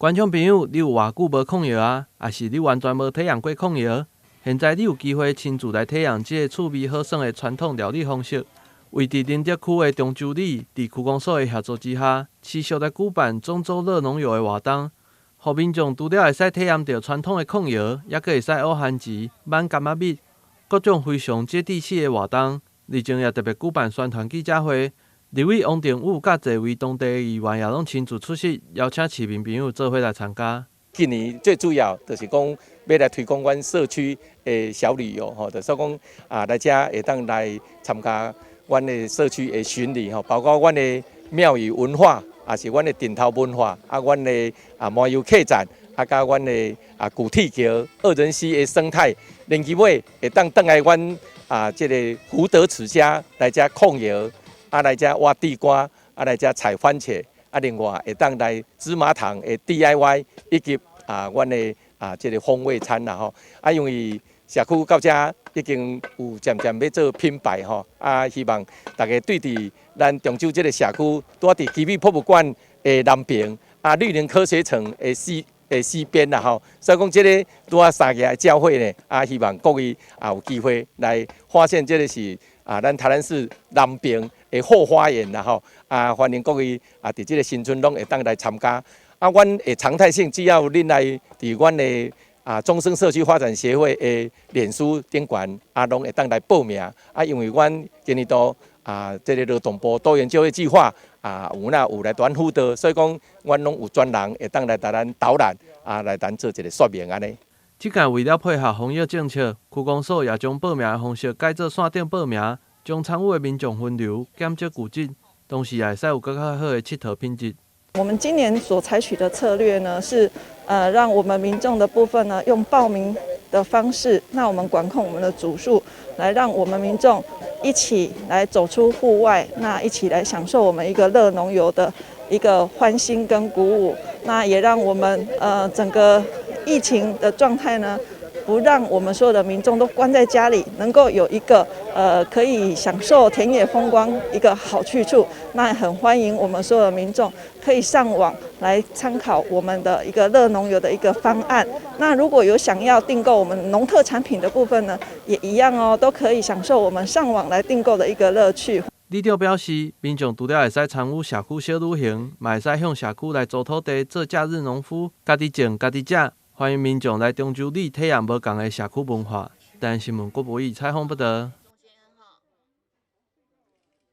觀眾朋友，你有偌久無炕藥啊？抑是你完全無體驗過炕藥？現在你有機會親自來體驗這个趣味好耍的傳統料理方式。位佇寧德區的中洲里，佇區公所的協助之下，持續來舉辦中洲樂農遊的活動，予民眾除了會使體驗著傳統的炕窯，猶閣會使挖番薯、挽柑仔蜜，各種非常接地氣的活動。日前也特別舉辦宣傳記者會，立委王定宇佮濟位當地的議員也攏親自出席，邀請市民朋友做伙來參加。今年最主要就是講欲來推廣阮社區的小旅遊吼，就是講啊來遮會當來參加阮的社區的巡禮吼，包括阮的廟宇文化，也是阮的陣頭文化，啊，阮的啊麻油客棧，啊，佮阮的啊古鐵橋、惡人溪的生態，連結尾會當轉來阮啊這个福德池遮來遮炕窯，啊來遮挖地瓜，啊來遮採番茄。啊，另外會當來芝麻糖的 DIY，以及啊，阮的啊這个風味餐啦吼。啊，因為社區到遮已經有漸漸欲做品牌吼，啊，希望大家對佇咱中洲這个社區，拄佇奇美博物館的南邊，啊，綠林科學城的西邊啦吼。所以講這个拄仔三个的交匯呢，啊，希望各位啊有機會來發現這个是啊，咱台南市南邊的後花園啦吼，啊，歡迎各位啊，佇這个新春攏會當來參加。啊，阮會常態性，只要恁來佇阮的啊中生社區發展協會的臉書頂懸，啊，攏會當來報名。啊，因為阮今年度啊，這个勞動部多元就業計劃啊，有那有來團輔導，所以講阮攏有專人會當來共咱導覽，啊，來咱做一个說明按呢。這屆為了配合防疫政策，區公所也將報名的方式改做線頂報名，將參與的民眾分流，減少聚集，同時也會使有閣較好的𨑨迌品質。我們今年所採取的策略呢，是讓我們民眾的部分呢，用報名的方式，那我們管控我們的組數，來讓我們民眾一起來走出戶外，那一起來享受我們一個樂農遊的一個歡欣跟鼓舞，那也讓我們整個疫情的狀態呢，不讓我們所有的民眾都關在家裡，能夠有一個可以享受田野風光一個好去處。那很歡迎我們所有的民眾可以上網來參考我們的一個樂農遊的一個方案。那如果有想要訂購我們農特產品的部分呢，也一樣哦，都可以享受我們上網來訂購的一個樂趣。里長表示，民眾除了會使參與社區小旅行，嘛會使向社區來租土地做假日農夫，家己種家己食。歡迎民眾來中洲里體驗無仝的社區文化。台南新聞郭博義採訪報導。